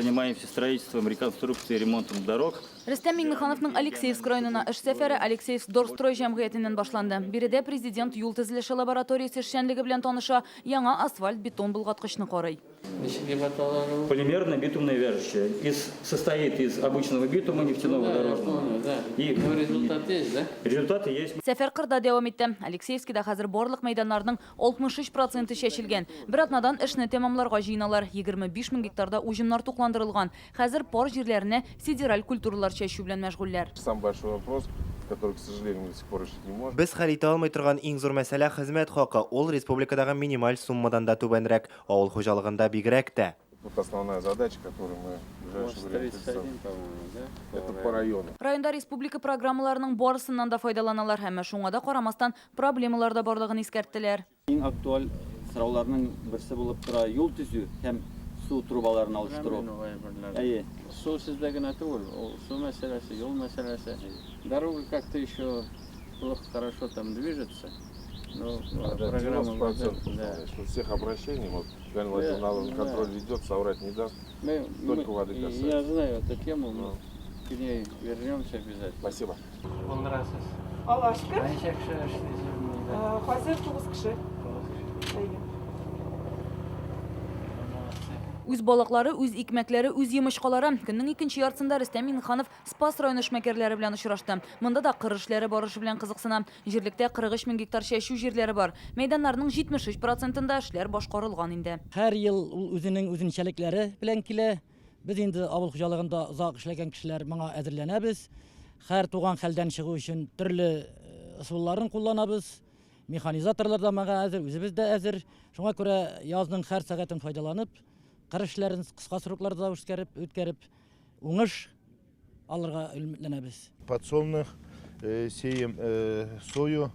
Занимаемся строительством, реконструкцией, ремонтом дорог. Рөстәм Миңнехановның Алексеевск районына эш сәфәре Алексеевскдорстрой җәмгыятеннән башланды. Биредә Президент юл төзелеше лабораториясе эшчәнлеге белән таныша, яңа асфальт-бетон болгаткычны карый. Ничек дип атала ул? Полимерно-битумное вяжущее. Из, состоит из обычного битума нефтяного Да, я дорожного. понял, да. И Но результат есть, да? Результаты есть. Сәфәр кырда дәвам итте. Алексеевскида хәзер барлык мәйданнарның 63 проценты чәчелгән. Бер атнадан эшне тәмамларга җыеналар. 25 мең гектарда уҗымнар тукландырылган. Хәзер пар җирләренә сидераль культуралар чәчү белән мәшгульләр. Самый большой вопрос, который, к сожалению, мы до сих пор решить не можем. Без хәл итә алмый торган иң зур мәсьәлә, хезмәт хакы. Ул республикадагы минималь суммадан да түбәнрәк. Авыл хуҗалыгында бигрәк тә. Вот основная задача, которую мы в ближайшее время перед собой. 31, по-моему, да? Это по району. Районда республика программаларының барысыннан да файдаланалар, әмма шуңа да карамастан, проблемалар да барлыгын искәрттеләр. Иң актуаль сорауларның берсе булып тора юл төзү һәм су трубаларын алыштыру. Әйе. Су сездә генә түгел, ул су мәсьәләсе, юл мәсьәләсе. Дорога как-то еще плохо, хорошо там движется. Но Да, программа 90% да. что всех обращений, вот Галина Владимировна Да, контроль да. ведет, соврать не даст. Мы, Только мы- воды касается. Я знаю эту тему, мы к ней вернемся обязательно. Спасибо. Булдырасыз. Аллага шөкер. Ничә кеше эшлисез монда? Хәзер 9 кеше. Әйе. Үз балыклары, үз икмәкләре, үз йомычкалары. Көннең икенче яртысында Рөстәм Миңнеханов Спас районы эшмәкәрләре белән очрашты. Монда да кыр эшләре барышы белән кызыксына. Җирлектә 43 мең гектар чәчү җирләре бар. Мәйданнарның 73 процентында эшләр башкарылган инде. Һәр ел ул үзенең үзенчәлекләре белән килә. Без инде авыл хуҗалыгында озак эшләгән кешеләр моңа әзерләнәбез. Һәр туган хәлдән чыгу өчен төрле ысулларын кулланабыз. Механизаторлар да моңа әзер, үзебез дә әзер. Шуңа күрә язның һәр сәгатен файдаланып, кыр эшләрен кыска срокларда үткәреп, үткәреп, уңыш алырга өметләнәбез. Подсолнух, сеем сою.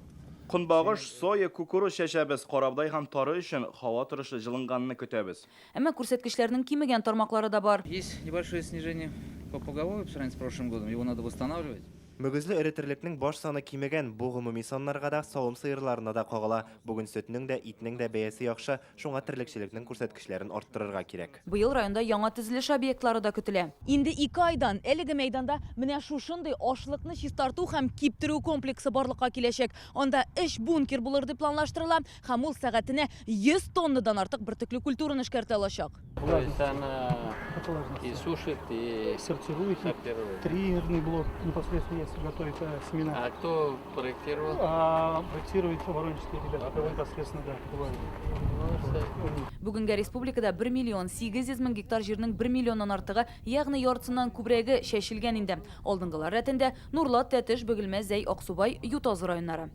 Көнбагыш, соя, кукуруз чәчәбез, карабодай һәм тары өчен һава торышы җылынганны көтәбез. Әмма күрсәткечләрнең кимегән тармаклары да бар. Есть небольшое снижение по поголовью по сравнению с прошлым годом, его надо восстанавливать. Мөгезле эре терлекнең баш саны кимегән, бу гомуми саннарга да, савым сыерларына да кагыла. Бүген сөтнең дә, итнең дә бәясе яхшы, шуңа терлекчелекнең күрсәткечләрен арттырырга кирәк. Быел районда яңа төзелеш объектлары да көтелә. Инде ике айдан әлеге мәйданда менә шушындый ашлыкны чистарту һәм киптерү комплексы барлыкка киләчәк. Анда өч бункер булыр дип планлаштырыла һәм ул сәгатенә 100 тоннадан артык бөртекле культураны эшкәртә алачак. То есть она и сушит, и сортирует, сортирует. Триггерный блок непосредственно, если готовит семена. А кто проектировал? А, проектирует воронежские ребята, непосредственно, да. Молодцы. Бүгенгә республикада 1 миллион 800 мең гектар җирнең 1 миллионнан артыгы, ягъни яртысыннан күбрәге чәчелгән инде. Алдынгылар рәтендә Нурлат, Тәтеш, Бөгелмә, Зәй, Аксубай, Ютазы районнары.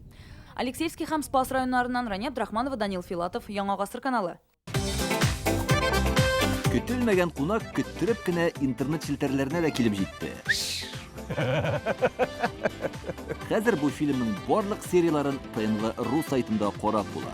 Алексеевский һәм Спас районнарыннан Рания Абдрахманова, Данил Филатов, Яңа гасыр каналы. Көтелмәгән кунак көттереп кенә интернет челтәрләренә дә килеп җитте. Хәзер бу фильмның барлык серияләрен ТНВ ру сайтында карап була.